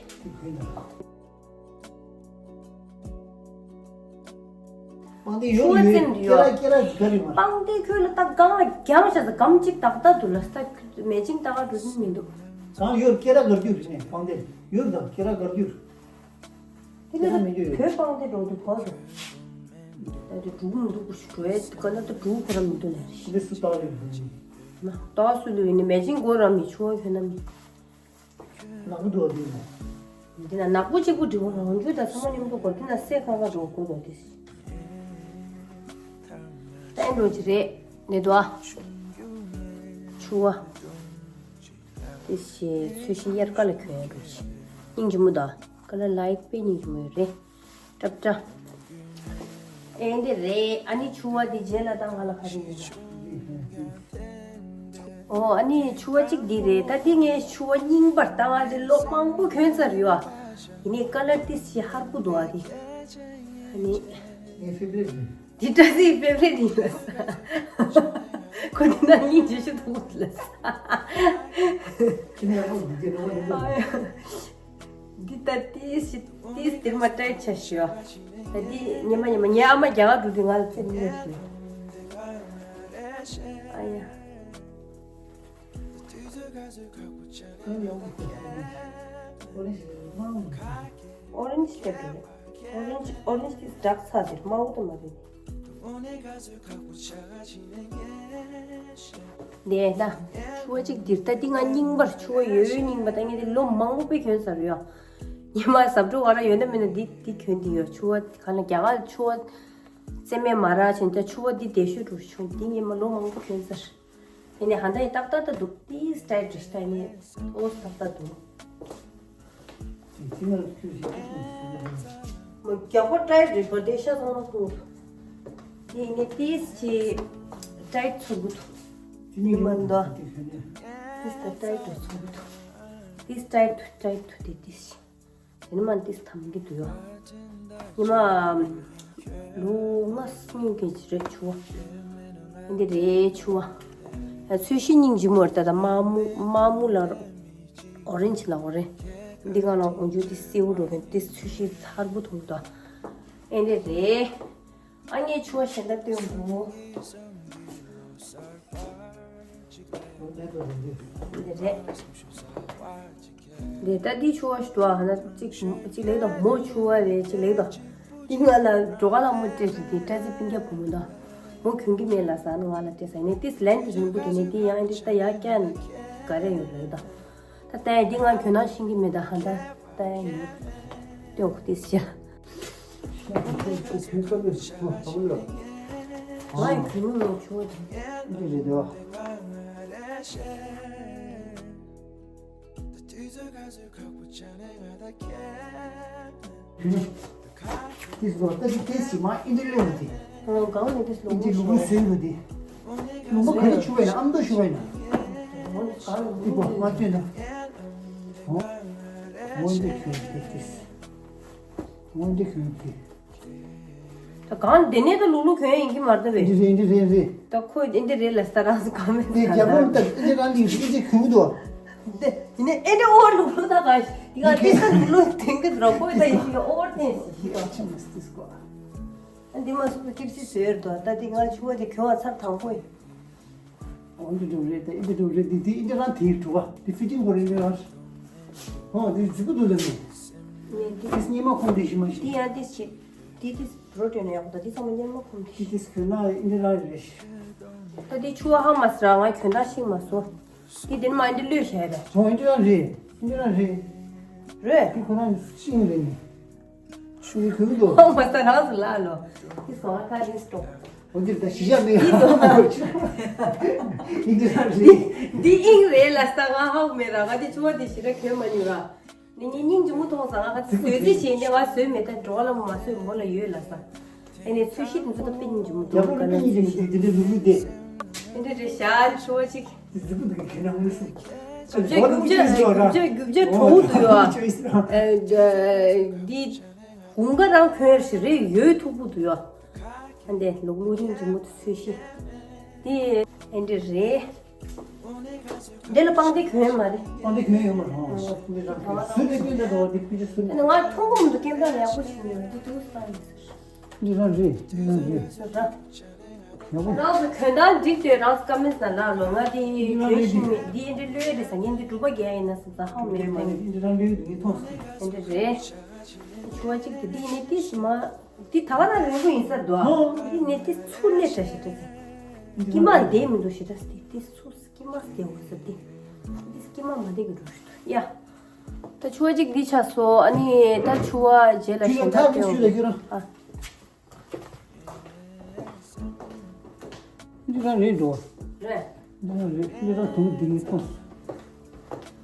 པང་གདན་ཡོད་ཡོད་ཀེ་ར་ཀེ་ར་ག་རེ་མ། པང་གདན་ཁྱོད་ལ་ད་སྒང་ལ་རྒྱང་ཤ་ཟ་སྒམ་གཅིག་ཏག་ཏག་འདུག་ལ་ས་མེ་ཅིང་ཏག་ཏག་འགྲོ་གི་མི་འདུག་གང་ཡོད་ཀེ་ར་གར་རྒྱུ་རེད་ནས་པང་གདན་ཡོད་ད་ཀེ་ར་གར་རྒྱུ་རེད། དེ་ལ་ཀེ་ར་མི་འདུག་ཡོད། བོད་པང་གདན་འགྲོ་འདུག་བོད་དུ། ད་དེ་འགྲོ་གི་མི་འདུག་གུ་ཤི་འགྲོ་ཡ་ཀ་ན་ད་འགྲོ་གི་ཁོ་ར་མི་འདུག་ལ་རེད། འདི་སུ་ཏག་ཡོད་ན་ཏག་སུ་ལུ་ཡིན་ནི་མེ་ཅིང་སྒོ་ར་མི་ཆུ་བ་ཁྱོད་ན་མི། ནག་པོ་འདུག་འདི་ན། འདི་ན་ནག་པོ་གཅིག་པུ་འབྲི་བ་རང་རྒྱུ་དང་ཚང་མ་མཉམ་དུ་གོ་འདི་ན་སེ་ཁ་ཁ་འགྲོ་དགོས་འདུག་འདི། ཏན་འགྲོ་གི་རེད་ནས་འདུག་ཨ། ཕྱུ་པ། དེ་ཞེས་ཚོས་ཤིག་དབྱར་ཁ་ལ་གྱོན་ཡ་འགྲོ་ཞིག་སྙིང་རྗེ་མོ་དང་ཀ་ལར་ལའིཊ་དཔེ་སྙིང་རྗེ་མོ་ཡོད་རེད། ཏྲབ་ཏྲ། ཨེ་འདི་རེད་ཨ་ནི་ཕྱུ་པ་འདི་རྗེས་ལ་ད་ང་ལ་ག་རེ་ཡོད་རེད། ཨོ་ཨ་ནི་ཕྱུ་པ་གཅིག་འདི་རེད་ད་འདི་ངའི་ཕྱུ་པ་རྙིང་པར་ད་ང་འདི་ལོ་མང་པོ་གྱོན་ཚར་ཡོད་ཨ། ཡིན་ནའི་ཀ་ལར་ཏིས་ཞིག་ཧར་པོ་འདུག་ཨ་འདི། ཨ་ནི། ངའི་ཕེབ་རེད་རེད། འདི་བཀྲ་ཤིས་ཕེབ་རེད་ཡིན་ལ་ས། ཁོ་འདི་ན་སྙིང་རྗེ་ཤོས་འདུག་ལ་ས། ཁྱི་ནས་ཡག་པོ་འདུག་གི་རེད་བ་འདི་འདུག་ཨ་ཡ། འདི་ད་ཏིས་ཞིག་ཏིས་འདིར་མ་ཏྲའི་ཆ་ཞུ། ད་འདི་ཉི་མ་ཉི་མ་ངའི་ཨ་མ་རྒྱ་གར་འགྲོ་དུས་ང་ལ་ཚེ་མི་ལས་ཞུ། ཨ་ཡ། ཨོ་རེན་ཇི་ལྟ་བུ་རེད། ཨོ་རེན་ཇི་ཨོ་རེན་ཇི་ཏིས་འདྲག་ཚ་འདིར་དམར་པོ་དུ་མ་རེད། ནས་ལ། ཕྱུ་པ་གཅིག་འདིར་ད་འདི་ང་རྙིང་པར་ཕྱུ་པ་ཡོད་ཡོད་རྙིང་པ་ད་ངས་འདི་ལོ་མང་པོ་དཔེ་གྱོན་ཚར་ཡོད། ཉི་མ་ཟབ་འགྲོ་ག་ར་ཡོད་ན་མེད་ན་འདི་འདི་གྱོན་འདི་ཡོད་ཕྱུ་པ་ག་ལ་རྒྱ་གར་ཕྱུ་པ་རྩེ་མེད་མ་རག་བྱས་ད་ཕྱུ་པ་འདི་བདེ་ཤོས་འགྲོ་བྱུང་འདི་ཉི་མ་ལོ་མང་པོ་གྱོན་ཚར། ཡིན་ནའི་ཧ་ད་ཡི་ཏག་ཏག་ཏག་འདུག་ཏིས་ཏྲའི་འདྲི་ཤི་ད་ཡིན་ནའི་ཨོ་ཏག་ཏག་འདུག་ཅི་ན་ཁྱོད་ཤི་ཁྱོད་ཤི་ཤི་ཤི། མོ་རྒྱག་པ་ཏྲའི་འདྲི་བ་དེ་ཤ་ཚང་མ་ཐུང་འདུག་དེ་ཡིན་ནའི་ཏིས་ཅི་ཏྲའི་ཚུགས་འདུག་ཅི་ནི་མ་འདུག་ཏིས་ད་ཏྲའི་འདྲི་ཚུགས་འདུག་ཏིས་ཏྲའི་ཐུ་ཏྲའི་ཐུ་དེ་ཏིས་ཤི། དེ་ནི་མ་ཏིས་ཐམ་གི་འདུག་ཡོ། ཉི་མ་ལོ་ལྔ་སྔོན་གྱི་རེད་ཕྱུ་པ། འདི་རེད་ཕྱུ་པ། ཚོས་ཤིག་སྙིང་རྗེ་མོ་རེད་ད་ད་དམར་མོ་དམར་མོ་ལ་ཨོ་རེན་ཇི་ལ་ཨོ་རེན། འདི་ག་ལ་འོ་འཇུ་འདི་སེའུ་འགྲོ་མཁན་འདི་ཚོས་ཤིག་ཐར་པོ་མཐོང་ད། ཨེ་འདི་རེད། ཨ་ངས་ཕྱུ་པ་གཞན་དག་སྟོན་དགོས། འདི་རེད། འདི་ལྟ་འདི་ཕྱུ་པ་ཞིག་འདུག་ཨ་ན་གཅིག་གཅིག་ལེགས་དང་མོ་ཕྱུ་པ་རེད་གཅིག་ལེགས་དང་། འདི་ང་ལ་འགྲོ་ག་ལ་མོ་སྤྲད་ཞིག་འདི་སྐྲ་རྩི་སྤུན་ཀྱག་བུ་མོ་དང་། མོ་གྱོན་གི་མེད་ལ་ཟ་ན་ང་ལ་སྤྲད་ཟ་ནས་ཏིས་ལན་དུ་ཞིང་པོ་དེ་ནས་འདི་ཡང་འདི་ལྟ་ཡག་ཀྱང་ག་རེ་ཡོད་ལེགས་དང་། ད་ལྟ་འདི་ང་གྱོན་ན་ཤེས་ཀྱི་མེད་ད་ཧ་ད་ལྟ་ཡང་ཡིན། ཏོག་ཏིས་ཤ། ང་ཡི་གྱོན་ནི་མོ་ཕྱུ་པ་དེ། འདི་རེད་དོ། དེ་ནི། དེ་ཟོ་ལྟ་ཅི་དེ་སི་མ་ཨིན་དྲི་ལེ་བ་དེ། ཨོ་གང་ནས་དེ་ཨིན་དྲི་ལུག་ལུག་སོན་བ་དེ། ལུག་མ་ག་རེ་ཆུ་བས་ན་ཨམ་དོ་ཆུ་བས་ན། ཨོ་གང་ནས་དེ་པོ་མ་སྟོན་ན། ཨོ། ཨོ་འདི་ཁྱོད་དེ་དེ་སི། ཨོ་འདི་ཁྱོད་དེ། ད་གང་དེ་ནས་ད་ལུག་ལུག་གྱོན་ཡིན་གྱི་མ་རེད་པས། འདི་རེད་འདི་རེད་རེད། ད་ཁོས་འདི་འདི་རེད་ལ་ས་རང་སུ་གང་མེད་ས་རེད། རྒྱ་གར་ད་འདི་རང་ལིང་ཞིག་འདི་གྱོན་གྱི་འདུག་དེ་དེ་ནས་ཨེ་འདྲ་ཨོ་ལུག་ལུག་ད་གང་ཞིག་འདི་ག་འདི་ས་ལུག་ལུག་དེང་གི་རོགས་པོ་ད་ཡིན་ཞིག་ཨོ་བར་བསྟན་ཞིག་ཞིག་ཨ་འདི་མ་སུ་ཀིར་ཅི་ཟེར་དོ། ད་འདི་ང་ཆུ་བ་འདི་གྱོན་བ་ཚར་དང་པོ་ཡིན། འོ་འདི་འགྲོ་རེད། ད་འདི་འགྲོ་རེད། འདི་འདི་འདི་རང་དེའི་གྲུ་བ་འདི་ཕི་ཅིང་གོ་རེད་རེད་བ། འོ་འདི་རྫིག་པོ་འདུག་ལ་ནི། ངས་འདི་འདི་སྙེ་མ་ཁོང་འདི་ཞིག་མ་ཞིག་འདི་ཡང་འདི་བྱེད། འདི་འདི་འགྲོ་འདྲེན་ཡག་པོ། ད་འདི་ཚང་མ་སྙེ་མ་ཁོང་འདི་འདི་ཞིག་འདི་འདི་གྱོན་ན་འདི་རང་རེད། ད་འདི་ཆུ་བ་ཧ་མ་སི་ར་ང་གྱོན་ད་ཤིག་མ་སོ། འདི་འདི་མ་འདི་ལོས་བྱས་ད། འོ་འདི་རང་རེད། འདི་རང་རེད། རེད། འདི་ཁོ་རང་ཤིང་རེད་ནི། ཤུ་གུ་གུ་དོ། ཧོ་མ་ས་རང་སུ་ལ་ལོ། ཏི་སོ་ཧ་ཁ་ཏི་སྟོ། འོ་འདིར་ད་ཤི་ཤ་མེད། ཏི་སོ་ཧ། འདི་འདི་ཨིང་རེད་ལ་ས་ང་ཧ་གོ་མེད་ར། ང་ཏི་ཆུ་བ་ཏི་ཤི་ར་གྱོན་མ་ཉུ་ར། ནི་ངའི་སྙིང་རྗེ་མོ་མཐོང་ས། ང་ཁ་ཏི་བཟོས་རྩིས་བྱས་ནས་ང་བཟོས་མེད། ད་འགྲོ་ལ་མ་བཟོས་མོ་ལ་ཡོད་ལ་ས། ཨེ་ནས་ཚོས་གཞི་དེ་ཚོ་ད་དཔེ་སྙིང་རྗེ་མོ་འདུག་ག་ལ་ཚོས་གཞི་དེ་འདྲ་ལུག་ལུག་དེ། ཨེ་འདྲ་རེད་ཤ་ཆུ་བ་ཅིག་རྒྱུ་རྒྱུ་རྒྱུ་རྒྱུ་རྒྱུ་བྲོ་བོ་འདུག་ཡོ། འདི་དགུན་ཁ་རང་གྱོན་ཞིག་རེད། ཡོད་མཐུག་པོ་འདུག་ཡོ། ཨ་འདི་ལུག་ལུག་རིང་འཇིམ་མོ་དུ་ཚོས་ཤིག་འདི་ཨེ་འདྲ་རེད། འདི་ལ་པང་འདི་གྱོན་མ་རེད། པང་འདི་གྱོན་ཡོད་མ་རེད། འདི་རང་གྱོན་སུ་རེད། སྐྱོན་ད་དོ་འདི་ཕི་ཅི་སུ་རེད། ང་ཐུང་གུམ་དུ་སྐྱེམ་ད་ཡག་པོ་ཞིག་ཡོད། འདི་དུ་ས་ཡིན་ཟེར། འདི་རང་རེད། འདི་རང་རེད། ཡག་པོ། རང་གི་གྱོན་སྟངས་འགྲིག་དེ་རང་ཀ་མེད་ས་ལ་ལོ། ང་དེ་གྱོན་ཤིང་མེད། འདི་འདི་ལོས་རེད་ས། ངས་འདི་སྒྲུབ་པ་རྒྱག་ཡིན་ན་ས་ས་ཧང་མེད་པ་ཡིན། འདི་རང་ལོས་འདི་ངས་མཐོང་སོང་། འདི་འདྲ་རེད། ཆུ་བ་གཅིག་དེ་འདི་ནས་ཏིས་མ་འདི་ད་ག་རང་རིང་པོ་ཡིན་ས་འདུག་ཨ། འདི་ནས་ཏིས་ཚུར་ལས་འདྲ་ཞིག་འདྲ་ཟེར། དཀྱིལ་མ་འདི་མི་འདུག་ཞེ་དྲག་སྟེ་ཏིས་ཚུར་དཀྱིལ་མ་སྟེ་འོ་ས་འདི་འདི་དཀྱིལ་མ་མ་བདེ་གི་འགྲོ་ཞིག་འདུག་ཡ། ད་ཆུ་བ་གཅིག་འདི་ཆགས་སོ། ཨ་ནི་ད་ཆུ་བ་རྗེས་ལ་གཞན་དག་སྟེ་འོ། ཨ། འདི་རང་རེད་འགྲོ། རེད། འདི་རང་རེད། འདི་རང་དུང་འདི་ངས་མཐོང་།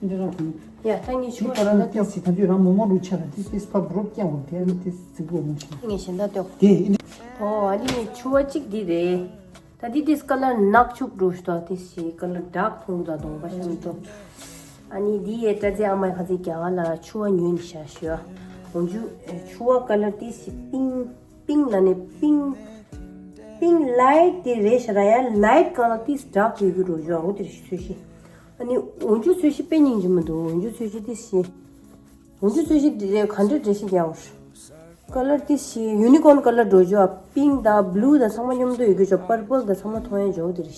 འདི་རང་དུང་། ཡ་ད་ངས་ཆུ་བ་གཞན་དག་སྟེ། ཏིས་ད་དུས་རང་མོ་མོ་རུ་ཆ་ལ་ཏིས་ཏིས་ཕ་བུ་རོབ་ཀྱང་འོ་དེ་ནི་ཏིས་ཟིག་པོ་མི་ཆེ། ངས་གཞན་དག་སྟེ་འོ། དེ་ཨོ་ཨ་ནི་ངས་ཆུ་བ་གཅིག་འདི་རེད། ད་འདི་ཏིས་ཀ་ལར་ནག་ཕྱུག་འགྲོ་ཞིག་འདུག་ཏིས་ཞིག་ཀ་ལར་ཌག་མཐོང་འདུག་གདོང་པ་ཤམ་ཏོ། ཨ་ནི་འདི་ཡའི་སྐྲ་རྩེ་ཨ་མའི་ཁ་ཚིག་རྒྱ་གར་ལ་ཆུ་བ་ཉོས་ནས་བཞག་ཞུ། འོན་ཆུ་ཆུ་བ་ཀ་ལར་ཏིས་ཞིག་པིང་པིང་ལ་ནི་པིང་པིང་ལའིཊ་དེ་རེད་ཤ་ར། ཡ་ལའིཊ་གང་ལ་ཏིས་ཌག་ཡོད་གི་རོ་ཞུ། འོ་དེ་རེད་ཤི་ཚོས་ཤི། ཨ་ནི་འོན་ཆུ་ཚོས་ཤི་དཔེ་སྙིང་རྗེ་མོ་འདུག་འོན་ཆུ་ཚོས་ཤི་ཏིས་ཞིག་འོན་ཆུ་ཚོས་ཤི་འདི་རེད། ག་འདྲ་འདྲ་ཞིག་རྒྱག་འོ། ཀ་ལར་ཏི་ཞིག་ཡུ་ནི་ཀོན་ཀ་ལར་འགྲོ་ཆོག་པིང་དང་བླུ་དང་ཚང་མ་མཉམ་དུ་ཡོད་རྒྱུ་ཆོག་པར་པལ་དང་ཚང་མ་མཐོང་ཡ་འཇོག་དེ་རེད།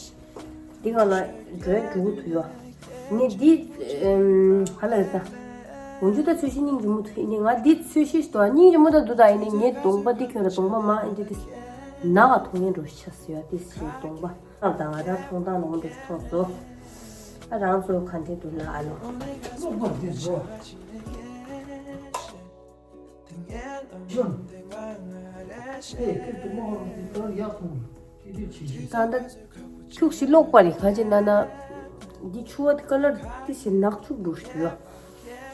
འདི་གང་ལ་འགྲོ་ཡ་འགྲོ་གི་འདུག་ཡོ། ངས་འདི་ཧ་ལ་རེད་ད། འོན་ཆུ་ད་ཚོས་ཤི་སྙིང་རྗེ་མོ་འདུག་ཡིན་ནི་ང་འདི་ཚོས་ཤི་ཞིག་འདུག་སྙིང་རྗེ་མོ་ད་འདུག་ད་ཡིན་ནི་ངས་གདོང་པ་འདི་གྱོན་ར་གདོང་པ་མ་འདི་འདི་ནག་མཐོང་ཡ་འགྲོ་ཤ་ཟེར་ཡ་ཏི་ཞིག་གདོང་པ། ཨ་ད་ང་རང་མཐོང་སྟངས་ལོང་འདྲ་མཐོང་སོ། ཨ་རང་ཚོ་ག་འདྲ་འདུག་ལ་ཨ་ལོ། ད་ལྟ་ཁྱུག་ཞིག་ལོག་པ་རེད། ག་ཅི་ན་ན་འདི་ཆུ་བ་དེ་ཀ་ལར་དེ་ཞིག་ནག་ཕྱུག་འགྲོ་ཞིག་ཡོད།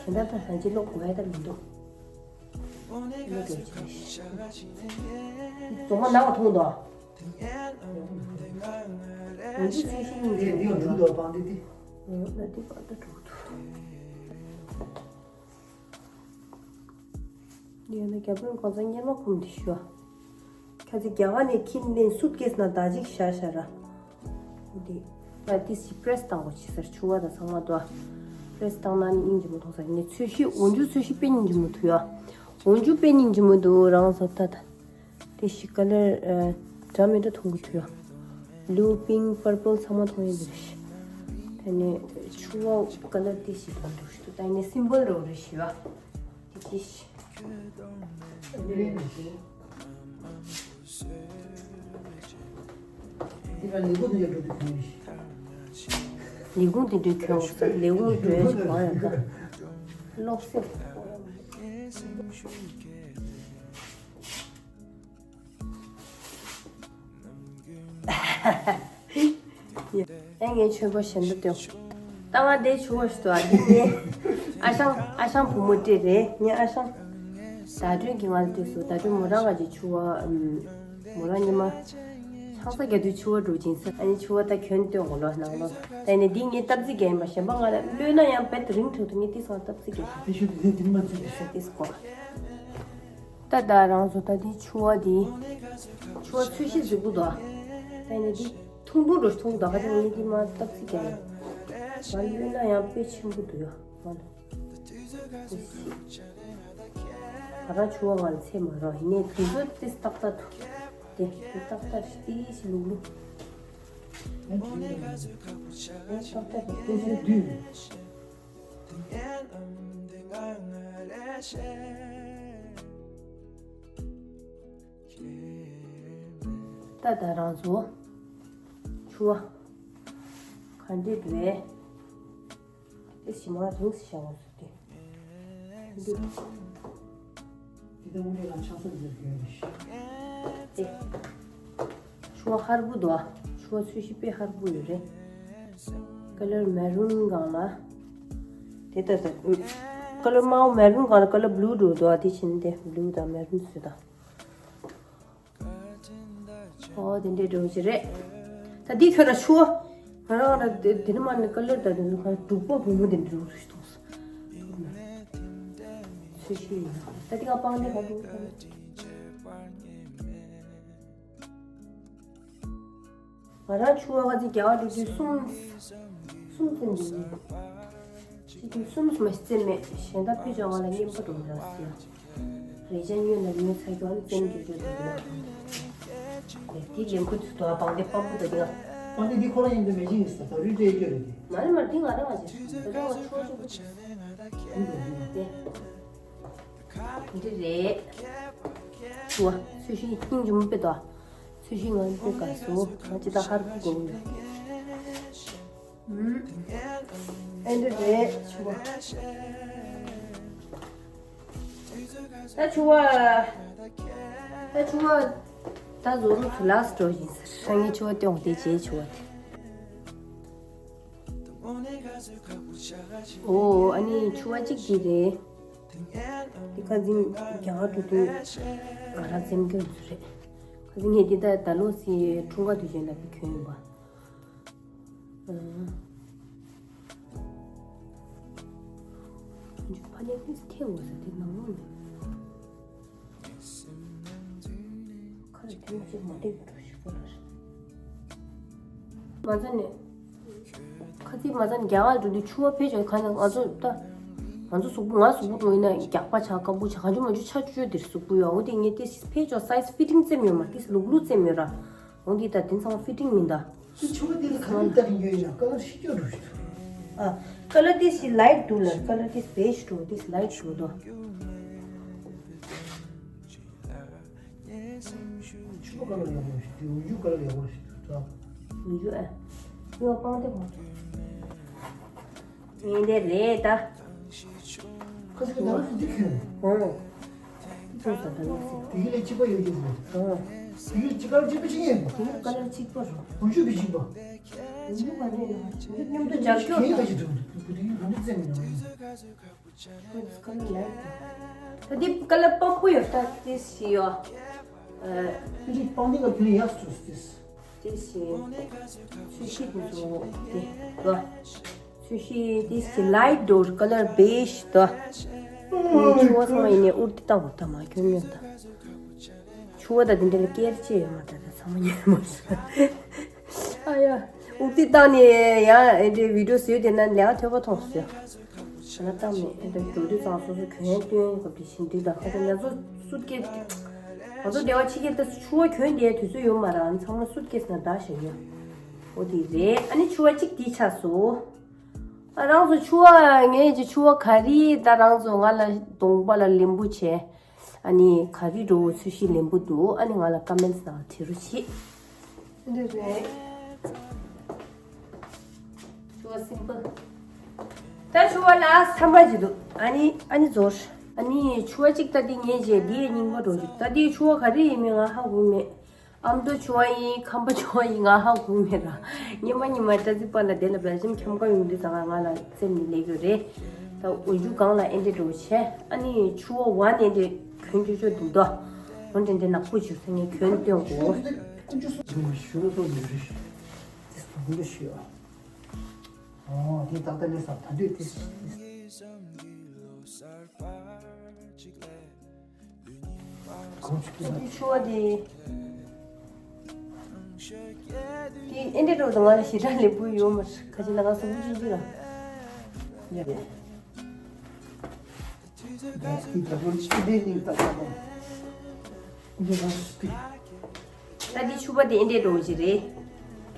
གཞན་དག་ད་ད་ཅི་ལོག་དགོས་ཡ་ད་མི་འདུག་རྫོང་མ་ནག་པ་མཐོང་དོ། འོན་ཏེ་ཚད་གཞི་གཉིས་ཀྱི་འོག་ཏུ། འོ་ན་འདི་བར་དུ་འགྲོ་ཐུབ། འདི་ཡང་ན་རྒྱ་དཔོན་གོང་ས་མཉེས་མ་ཁུམ་དེ་ཞུ། ཁ་ཚིག་རྒྱ་གར་ནས་ཁྱིམ་ནས་སུད་ཀེས་ནང་ཟླ་གཅིག་བཞག་བཞག་ར། འདི། ང་ཏི་སི་པྲེས་བཏང་གོ་ཕྱི་སར་ཆུ་བ་དང་ཚང་མ་དོ། པྲེས་བཏང་ན་ནི་སྙིང་རྗེ་མོ་མཐོང་ས་ནི་ཚོས་གཞི་འོན་ཆུ་ཚོས་གཞི་དཔེ་སྙིང་རྗེ་མོ་འདུག་ཡ། འོན་ཆུ་དཔེ་སྙིང་རྗེ་མོ་འདུག་རང་བཟོ་ལྟ་ད། ཏི་ཤི་ཀ་ལར་འདྲ་མི་འདྲ་མཐོང་གི་འདུག་ཡ། བླུ་པིང་པར་པལ་ཚང་མ་མཐོང་ཡ་འདུག་རེད། དེ་ནས་ཆུ་བ་ཀ་ལར་ཏི་ཤི་མཐོང་འདུག་ཞུ་ད་ནི་སིམ་པལ་རོ་རེ་ཞུ་བ། ཏི་ཤི། འདི་ལ་ལས་ཁུངས་དེ་འདྲ་འགྲོ་དུས་གང་ཡིན། ལས་ཁུངས་དེ་འདྲའི་གྱོང་ལས་ཁུངས་འགྲོ་ཡ་ཞིག་གང་ཡང་ད། གློག་སེ། ཨེ་ངའི་ཆོས་པ་གཞན་དུ་སྟོན། ད་ང་དེ་ཆུ་བ་ཞིག་ཏུ་ཨ་འདི་ངའི་ཨ་ཞང་ཨ་ཞང་བུ་མོ་སྤྲད་རེད་ངའི་ཨ་ཞང་། ཟླ་སྒྲོན་གྱི་ང་ལ་ལྟོས་སོ་ཟླ་སྒྲོན་མོ་རང་ང་གི་ཆུ་བ་མོ་རང་ཉི་མ། ཆང་ས་རྒྱ་དུས་ཆུ་བ་འགྲོ་ཅིང་ས་ཨ་ནི་ཆུ་བ་ད་གྱོན་སྟོན་གོ་ལོ་ནང་ལོ། ད་ནི་འདི་ངའི་སྟབས་རྩིས་རྒྱ་ཡིན་པ་གཞན་པ་ང་ལ་གློད་ན་ཡང་རྦད་དེ་རིང་ཐུང་དུ་ངའི་ཏི་སང་སྟབས་རྩིས་རྒྱ་ཡིན། དེ་ཤུ་དེ་དེ་མ་ཚུད་དེ་ས་ཏི་སྐོར། ད་ད་རང་ཚོ་ད་འདི་ཕྱུ་པ་འདི། ཕྱུ་པ་ཚོས་གཞི་གཟིགས་པོ་འདུག་ད་ནི་འདི་ཐུང་ཐུང་འགྲོ་ཐུང་འདུག་ཁ་ཅིག་ངས་འདི་མ་བཏབ་ཚིག་ཀྱང་། མ་ལུས་ན་ཡང་དཔེ་ཆེན་པོ་འདུག་ཡ། མ་ལུས། ང་རང་ཕྱུ་པ་ང་ལ་ཚད་མ་རོགས་ཡིན་ནའི་དུས་ཚོད་ཏིས་ཏག་ཏག་འདུག་དེ་དེ་ཏག་ཏག་ཏིས་ལུག་ལུག་ཏག་ཏག་ཏིས་ལུག་ད་ད་རང་ཚོ་ཕྱུ་པ་ག་འདྲས་འདུག་ཨེ། ཞི་མ་རིང་ཞིག་བཞག་འོང་ཟེར་ཏེ། འདི་ད་དངོས་གནས་ལ་ཆགས་སོང་ཟེར་གྱི་ཡོད་རེད། ཏེ། ཕྱུ་པ་ཧར་པོ་འདུག་ཕྱུ་པ་ཚོས་གཞི་དཔེ་ཧར་པོ་ཡོད་རེད། ཀ་ལར་མེ་རུན་སྒང་ལ། དེ་ལྟར་ད། ཀ་ལར་དམར་པོ་མེ་རུན་སྒང་ལ་ཀ་ལར་བླུ་འགྲོ་འདུག་དེ་བཞིན་དེ་བླུ་དང་མེ་རུན་བཟོས་དང་། ཨོ་དེ་འདྲའི་འགྲོ་གི་རེད། ད་འདི་ཁྱོད་ར་ཆུ་བ། ང་རང་ར་དེ་དེ་ནི་མ་ནི་ཀ་ལར་ད་དེ་ནི་ག་དྲུག་པ་བུ་མོ་དེ་འདྲ་འགྲོ་གི་ཐོག་སོ། ཚོས་གཞི་ཡིན་ན་ད་འདི་ག་སྤང་དེ་ག་འགྲོ་གི། ང་རང་ཕྱུ་པ་ཁ་ཚིག་རྒྱ་གར་འགྲོ་དུས་གསུམ། གསུམ་ཙམ་འདུག་གཅིག་དུས་གསུམ་མ་ཟད་མེད་གཞན་དག་ཕུད་ཅག་ང་ལ་སྙན་པོ་འགྲོ་ར་ཟེར། རེ་ཆ་སྙོན་ལ་སྙོན་ཚ་རྒྱུ་ཨ་ནི་བཙན་འགྲོ་རྒྱུ་འདུག་ལ། དེ་ལེན་ཁུ་ཚུ་དོ་བ་བང་དེ་སྤམ་པོ་དོ་དེ་ང་། བང་དེ་འདི་ཁོ་རང་ཡིན་དུ་མེད་ཅིག་ཡིན་ས་ད་རུས་སྤྲད་རྒྱུ་རེད་དེ། མ་རེད་མ་རེད་འདི་ང་རང་ང་ཅི་ད་རང་ང་ཆོག་ཆོག་གི་ཅིག་ཡིན་དུ་ཡིན་ན། དེ། འདི་རེད། ཆུ་བ་ཚོས་གཞི་སྙིང་རྗེ་མོ་དཔེ་དོ། ཚོས་གཞི་ང་དཔེ་དགའ་སོ་ང་ཅི་ད་ཧར་གོ་ཡོད། ཨེ་འདི་རེད་ཆུ་བ། ད་ཆུ་བ། ད་ཆུ་བ། ད་བཟོ་རུ་ཚུ་ལགས་འགྲོ་ཡིན་ཟེར་ཧྲ་ངའི་ཆུ་བ་སྟོང་དེ་རྗེས་ཆུ་བ་དེ། ཨོ་ཨ་ནི་ཆུ་བ་གཅིག་དེ་རེད། དེ་ཁ་འཛིན་རྒྱ་གར་དུ་དུ་ང་རང་འཛེམ་སྐྱོན་ཚུ་རེད། ཁ་འཛིན་ངས་འདི་ད་ད་ལོ་སི་འཁྲུངས་སྐར་དུས་ཆེན་ལ་བི་གྱོན་ཡིན་པ། ཨང་། ཁོང་ཚོ་ཕ་ནས་ཏིས་ཐེ་འོ་ཟེར་དེ་ནང་ལོགས་ནས། ཁ་རེ་ཐེ་འོ་ཅིག་མ་བཏེག་འགྲོ་ཞིག་པོ་ལ་རེད། མ་ཚ་ནས། ཁ་ཚིག་མ་ཚ་ནས་རྒྱ་གར་འགྲོ་དུས་ཆུ་བ་ཕེབས་ཆོག་ག་ནས་ང་ཚོ་ད། ང་ཚོ་གཟུགས་པོ་ང་གཟུགས་པོ་འགྲོ་ཡིན་ན་རྒྱགས་པ་ཆགས་སྐམ་པོ་ཆགས་གང་བྱུང་མ་བྱུང་ཆགས་བཅོས་དེར་གཟུགས་པོ་ཡོད་འོ་དེ་ངས་ཏིས་ཕེབས་ཆོག་སའི་ཛི་ཕི་ཊིང་ཙམ་ཡོད་མ་ཏིས་ལུག་ལུག་ཙམ་ཡོད་ར། འོ་འདི་ད་དེང་སང་ཕི་ཊིང་མིན་ད། དེ་ཆུ་བ་དེ་ལ་ག་རེ་བཏགས་ཡོད་ཡང་ཀ་ལར་ཤི་སྐྱོ་འགྲོ་ཞིག་འདུག་ཨ། ཀ་ལར་དེ་ཞིག་ལའིཊ་འདུག་ལ་ཀ་ལར་དེ་བེཇ་འགྲོ་དེ་ལའིཊ་འགྲོ་དོ། ཆུ་བ་ཀ་ལར་ཡག་པོ་ཞིག་འདུག་འོག་འཇུག་ཀ་ལར་ཡག་པོ་ཞིག་འདུག་ད། འོག་འཇུག་ཨ། ཡོ་པང་དེ་གོ། ངས་འདི་རེད་ད། ཁ་ཤས་ཀྱིས་ང་ལ་འདི་ཁྱོད། ཨོ། ཁྱོད་ས་ད་ལོ་སི། དེ་གི་ལས་གཅིག་པ་ཡོད་ཀྱི་རེད། ཨོ། དེ་གི་གཅིག་ཀ་ལར་གཅིག་པ་ཅིག་ཡིན། དེ་གི་ཀ་ལར་གཅིག་པ་རེད། བུ་ཆུ་གི་གཅིག་པ། བུ་ཆུ་ག་ནས་ཡོང་། བུ་ཆུ་མཉམ་དུ་སྦྱར་སྐྱོར་དང་། ག་ཞིག་འགྲོ་འདུག་བུ་དེ་གི་བུ་དེ་བཙན་མི་ཡོང་། ཁོས་ཀ་ལར་ལེགས་དང་། ད་འདི་ཀ་ལར་པགས་པོ་ཡོད་ད་དེ་ཞིག་ཡོད། ཨ། དེ་རིགས་པང་གདན་ལ་ཁྱོད་ཡག་སུ་སུ་དེ། དེ་བཞིན། ཚོས་གཞི་དེ་ཚོ་དེ་ག་ཚོས་གཞི་དེ་བཞིན་ལའིཊ་འགྲོ་ཀ་ལར་བེཇ་དོ། ངས་ཆུ་བ་ཚང་མ་ཡིན་ནས་ཨུར་ཏི་བཏང་བ་ད་མ་ཁྱོད་ཉོན་ད། ཆུ་བ་ད་དེ་འདྲ་ལ་སྐྱེར་ཅི་ཡོད་མ་ད་ད་ཚང་མ་ཉོན་མ་སོང་། ཨ་ཡ། ཨུར་ཏི་བཏང་ནས་ཡང་ཨེ་འདྲའི་བི་ཌིའོ་བཟོས་དེ་ན་ལས་ཀ་ཐོས་པ་མཐོང་སོང་། ང་ལ་བཏང་མེད་ཨེ་འདྲ་འགྲོ་དུས་ཙང་སོ་སོ་གྱོན་སྟོན་གོ་དེ་བཞིན་འདི་ད་ཁ་ད་ང་ཚོ་སུཊ་ཀེས། ང་ཚོ་སྡེ་བ་ཕྱི་རྒྱལ་ད་ཆུ་བ་གྱོན་བསྡད་དུས་ཚོད་ཡོད་མ་རེད། ཚང་མ་སུཊ་ཀེས་ནང་བསྡད་བཞག་ཡོད། འོ་དེ་རེད། ཨ་ནི་ཆུ་བ་གཅིག་དེ་ཆགས་སོང་། ཨ་རང་ཚོ་ཆུ་བ་ངས་ཀྱི་ཆུ་བ་ག་རེ་ད་རང་ཚོ་ང་ལ་གདོང་པ་ལ་ལེན་པོ་བྱས། ཨ་ནི་ག་རེ་འགྲོ་འོ་ཚོས་གཞི་ལེན་པོ་འདུག་ཨ་ནི་ང་ལ་ཀ་མེན་ཊི་ནང་བྲིས་རོགས་བྱེད། འདི་རེད། ཆུ་བ་སིམ་པལ། ད་ཆུ་བ་ལ་ཚང་མ་ཅིག་འདུག་ཨ་ནི་ཨ་ནི་ཛོར། ཨ་ནི་ཆུ་བ་གཅིག་ད་འདི་ངས་བྱས་འདི་རྙིང་པ་འགྲོ་ཅིག་ད་འདི་ཆུ་བ་ག་རེ་ཡིན་མིན་ང་ཧ་གོ་མེད། ཨ་མདོ་ཆུ་བ་ཡིན་ཁམས་པ་ཆུ་བ་ཡིན་ང་ཧ་གོ་མེད་ར། ཉི་མ་ཉི་མ་སྐྲ་རྩི་པ་ལ་དེ་ལ་བེལ་ཇམ་ཁྱམས་ཀ་ཡོང་དུས་ཙང་ང་ལ་སེམས་ནི་ལེགས་ཡོད་རེད། ད་འོ་ཆུ་གང་ལ་ཨེ་འདྲ་འགྲོ་བྱས་ཨ་ནི་ཆུ་བ་བ་ནས་འདི་གྱོན་ཆོག་ཆོག་འདུག་དོ། འོ་འདྲ་འདྲ་ནག་པོ་བྱུང་སོང་ངས་གྱོན་སྟོན་དགོས། ཞུ་ན་ཐོག་ནས་རེད། དེ་སོང་འདི་ཞུ་ཨ། ཨོ་དེ་ཏག་ཏག་ལས་ས་ད་འདོད་དེ། ཨ་ནི་ཆུ་བ་ད་ད་ལྟ་ལས་ས་ད་འདོད་དེ། ཆུ་བ་དེ། དེ་ཨེ་འདྲས་འགྲོ་དང་ང་ལ་ཞེ་དྲག་ལེན་པོ་ཡོད་མ་རེད། ཁ་ཅིག་ལ་ང་གཟུགས་པོ་ཅན་ཅིག་ལ། ཡ་ཡ། ད་འདི་ཆུ་བ་དེ་ཨེ་འདྲས་འགྲོ་གི་རེད།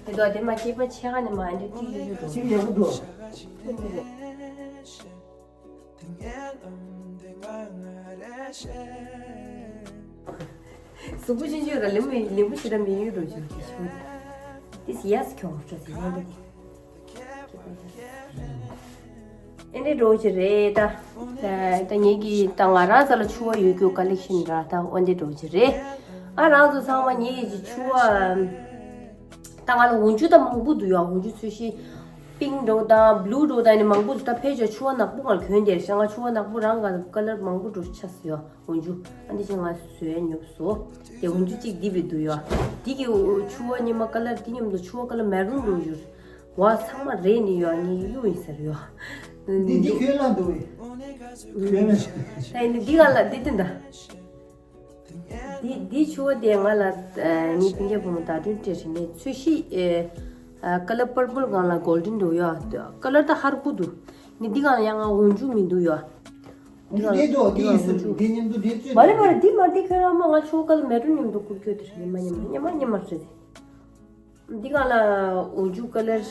དེ་དོ་དེ་མ་སྐྱེས་པ་ཆེ་ག་ནས་མ་ཨེ་འདྲས་ཏི་ཡོད་འགྲོ། ཅིག་ཡག་པོ་འདུག་གཟུགས་པོ་ཅན་ཅིག་ལ་ལེན་པོ་ལེན་པོ་ཞེ་དྲག་མི་ཡོད་འགྲོ་གི་རེད། དེ་ཡས་ཁྱོང་འགྲོ་དེ་ཡོད་འགྲོ་དེ། ཨེ་འདྲས་འགྲོ་གི་རེད་ད། ད་ད་ངེད་ཀྱི་ད་ང་རང་ཚོ་ལ་ཆུ་བ་ཡོད་རྒྱུ་ཀ་ལེག་ཤན་ར་ད་འོ་འདྲས་འགྲོ་གི་རེད། ཨ་རང་ཚོ་ཚང་མ་ངེད་ཀྱི་ཆུ་བ་ད་ང་ལ་འོག་འཇུ་ད་མང་པོ་འདུག་ཡ། འོག་འཇུ་ཚོས་ཤིག་པིང་འགྲོ་དང་བླུ་འགྲོ་དང་ནི་མང་པོ་འདུག་ད་ཕལ་ཆེར་ཆུ་བ་ནག་པོ་ང་ལ་གྱོན་དེ་ཤ། ང་ཆུ་བ་ནག་པོ་རང་ང་ཀ་ལར་མང་པོ་འགྲོ་ཆགས་སོ་ཡ། འོག་འཇུ་ཨ་འདི་ཅིག་ང་བཟོས་ཉོབ་སོ། དེ་འོག་འཇུ་གཅིག་འདི་བི་འདུག་ཡ། འདི་གི་ཆུ་བ་ཉི་མ་ཀ་ལར་འདི་མཉམ་དུ་ཆུ་བ་ཀ་ལར་མེ་རུན་འགྲོ་ཡུར། བ་ཚང་མ་རེད་ནི་ཡོད། ངས་གཡུག་ཡིན་ཟེར་ཡོད། འདི་འདི་ཁྱོད་ལ་འདུག་བས། ཁྱོད་ལ། ད་ཡིན་འདི་ག་ལ་འདི་འདི་འདྲ། འདི་འདི་ཆུ་བ་དེ་ང་ལ་ངའི་སྤུན་ཀྱག་བུ་མོ་ཟླ་སྒྲོན་སྤྲད་རེད་ནས། ཚོས་ཤིག་ཀ་ལར་པར་པལ་སྒང་ལ་གོལ་ཌན་འདུག་ཡོད། ཀ་ལར་ད་ཧར་པོ་འདུག་ནི་འདི་ག་ལ་ཡང་ང་འོག་འཇུ་མི་འདུག་ཡོད། འདི་ག་ལ་འདི་འདུག་འདི་ག་ལ་འོག་འཇུ། འདི་མཉམ་དུ་འདི་ཚོས། མ་རེད་མ་རེད། འདི་མ་འདི་ཁྱོད་རང་མ་ང་ཆུ་བ་ཀ་ལར་མེ་རུན་མཉམ་དུ་བསྐུར་རྒྱུ་དེ་རེད། ཉི་མ་ཉི་མ་ཉི་མ་ཉི་མ་རེད། འདི་ག་ལ་འོག་འཇུ་ཀ་ལར།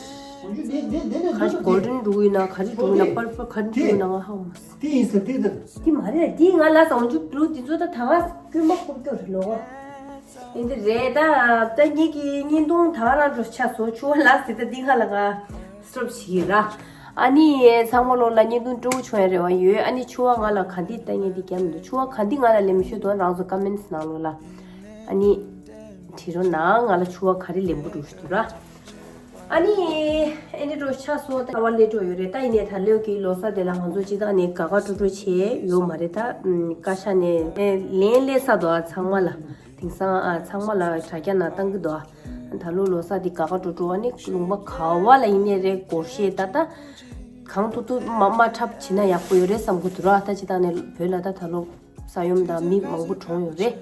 འོག་འཇུ་དེ་དེ་དེ་ནས་ག་རེ་གོལ་ཌན་འགྲོ་གི་ཡིན་ན། ག་རེ་འགྲོ་གི་ཡིན་ན། པར་པལ་ག་རེ་འགྲོ་གི་ཡིན་ན་ང་ཧ་གོ་མ་སོང་། དེ་ཡིན་ཟེར་དེ་དང་། དེ་མ་རེད། དེ་ང་ལ་འོག་འཇུ་བླུ་དེ་ཚོ་ད་ད་ག་སྐུལ་མ་ཁུར་སྐྱོར་རེད་ལོ། ཡིན་དེ་རེད་ད། ད་ངེད་ཀྱི་བརྙན་ཐུང་ད་ག་རང་འགྲོ་ཆགས་སོང་། ཆུ་བ་ལ་ཟེར་ད་འདི་ག་ལ་ང་སི་ཊོབ་བྱེད་ཀྱི་ར། ཨ་ནི་ཚང་མ་ལོ་ལ་བརྙན་ཐུང་སྤྲོ་བོ་བྱུང་ཡ་རེ་བ་ཡོད། ཨ་ནི་ཆུ་བ་ང་ལ་ག་འདི་ལྟ་ངེད་འདི་རྒྱབ་མི་འདུག་ཆུ་བ་ག་འདི་ང་ལ་ལེན་ཤོད་དོ་རང་ཚོ་ཀ་མེན་ཊི་ནང་ལོ་ལ། ཨ་ནི། བྲིས་རོགས་གནང་། ང་ལ་ཆུ་བ་ག་རེ་ལེན་པོ་འགྲོ་ཞུ་དུ་ར། ཨ་ནི། ཨེ་ནི་འགྲོ་ཆ་སོ་ད་བ་ལེ་འགྲོ་ཡོད་རེད། ད་ཡིན་ནས་ད་ལེའུ་གི་ལོ་གསར་དེ་ལ་ང་ཚོ་སྤྱི་བཏང་ནས་དགའ་དགའ་སྤྲོ་སྤྲོ་བྱས་ཡོད་མ་རེད། ད་ཀ་ཤ་ནས་ལན་སླེབས་ས་དོ་ཨ་ཚང་མ་ལ། དེང་སང་ཨ་ཚང་མ་ལ་དྲ་རྒྱ་ནང་བཏང་གི་དོ་ཨ། ད་ལོ་ལོ་གསར་འདི་དགའ་དགའ་སྤྲོ་སྤྲོ། ཨ་ནི་ལུང་པ་ག་བ་ལ་ཡིན་ནས་རེད་སྒོར་གཞས་ད་ད། གང་ཐུབ་ཐུབ་མ་མ་འཁྲབ་བྱེད་ན་ཡག་པོ་ཡོད་རེད་བསམ་གི་འདུག་ར། ད་སྤྱི་བཏང་ནས་བོད་ལ་ད་ད་ལོ། ས་ཡོམ་དང་མི་མང་པོ་གྲོངས་ཡོད་རེད།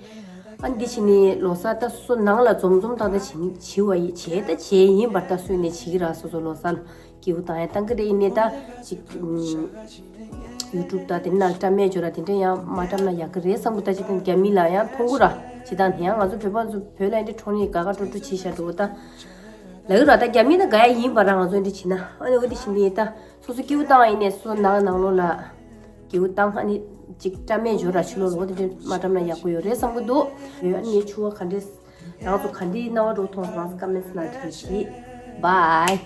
ཨ་འདི་བྱས་ནས་ལོ་གསར་ད་སོ་ནང་ལ་འཛོམས་འཛོམས་ཏག་ཏག་བྱེད་བྱེད་བ་ཡིན། བྱས་ད་བྱས་ཡིན་པར་ད་སོས་ནས་བྱེད་ཀྱི་ར། སོ་སོ་ལོ་གསར་སྐྱིད་པོ་བཏང་ཡ་བཏང་གི་རེད། ཡིན་ནས་ད་ཅིག་ཡུ་ཊུབ་ད་དེ་ནང་བཀྲམ་མེད་འཇོག་ར། དེ་འདྲ་ཡང་མ་བཀྲམ་ན་ཡག་གི་རེད་བསམ་གི། ད་ཅིག་ད་རྒྱ་མི་ལ་ཡང་མཐོང་གི་ར། ཅིག་ད་ནས་ཡང་ང་ཚོ་བོད་པ་ཚོ་བོད་ལ་ཡིན་དེ་གྲོངས་ནས་དགའ་དགའ་སྤྲོ་སྤྲོ་བྱེད་ཤ་འགྲོ་ད་ལ་གི་ར། ད་རྒྱ་མི་ད་དགའ་ཡ་ཡིན་པ་ར། ང་ཚོ་འདི་བྱེད་ན་ཨ་ནི་འོ་དེ་བྱེད་ནས་ད། སོ་སོ་སྐྱིད་པོ་བཏང་ཡིན་ནས་སོ་ནང་ནང་ལོགས་ལ་སྐྱིད་པོ་བཏང་། ཨ་ནི་ཅིག་བཀྲམ་མེད་འཇོག་ར། ཕྱི་ལོགས་ལོགས་དེ་འདྲ་མ་བཀྲམ་ན་ཡག་པོ་ཡོད་རེད་བསམ་གི་འདུག་ཡོད། ཨ་ནི་ངའི་ཆུ་བ་ག་འདྲས་རང་ཚོ་ག་འདྲའི་སྣང་བ་འགྲོ་མཐོང་སོང་རང་ཚོ་ཀ་མེན་ཊི་ནང་བྲིས་ཤིག Bye།